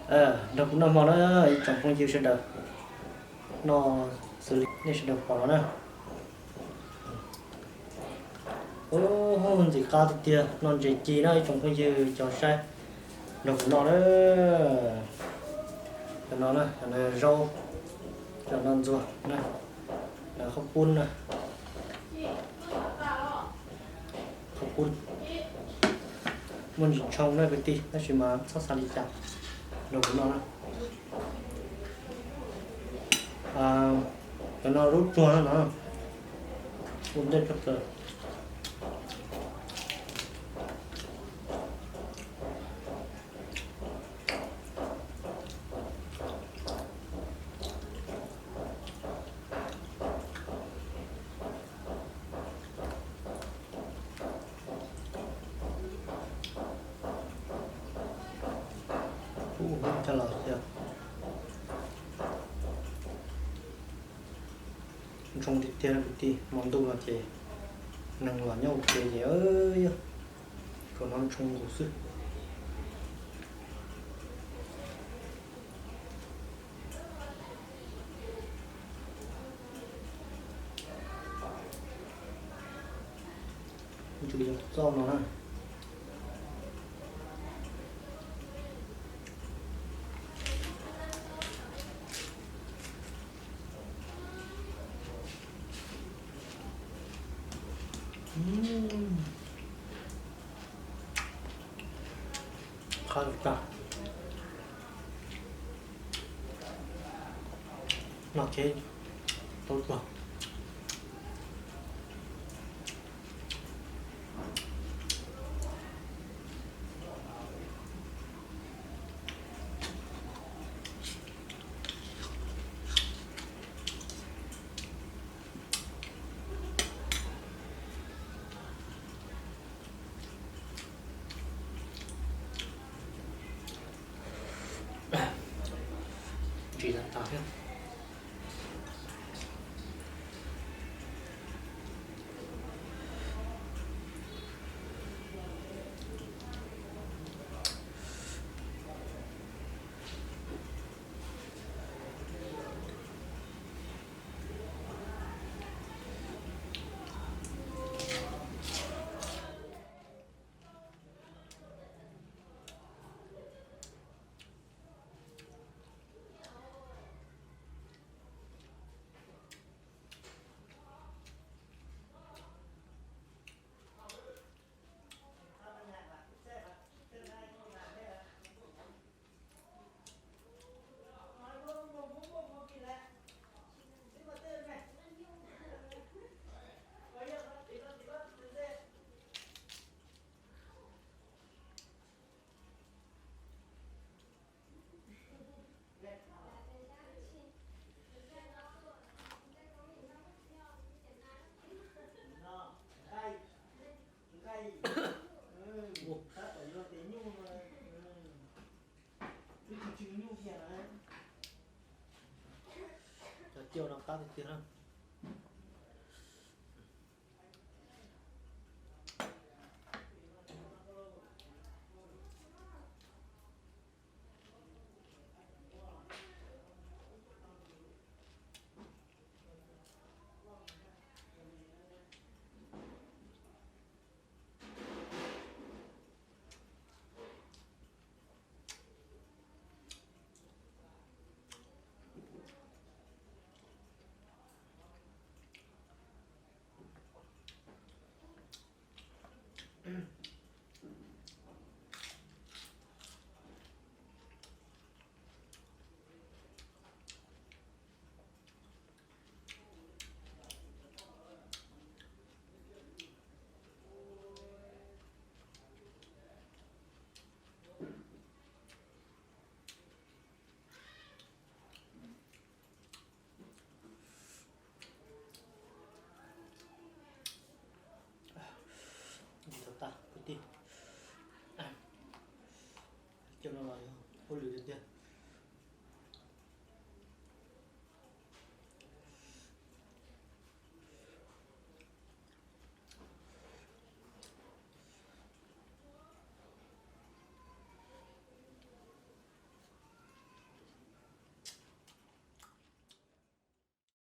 Nrog kuv noj hmo na ib tsoom phooj ywg sawv daws, noj xws li nej sawv daws pom no na. Ub, ntxim qab tiag tiag, noj ntses ci na ib tsoom phooj ywg cov saib, nrog kuv noj na. Cov no na, cov no zaub, cov no ntxuag na, qhaub poob na, qhaub poob. Muaj ntsis tshoo na kwv tij, tab sis mas txhob xav li cas, nrog kuv noj na. Cov no zaub tsuag no, ua ntej tshaj plaws. Ntshoo tiag tiag kwv tij, hmo ntuj no ces neeg los nyob ua ke ces yog, kaum no ntshoo nkaus xwb. Ntsuas yog txoj no na. Qab tag. Noj ces tau tuag. Ntsis tas tas thiab. Cov cauj no qab tiag tiag.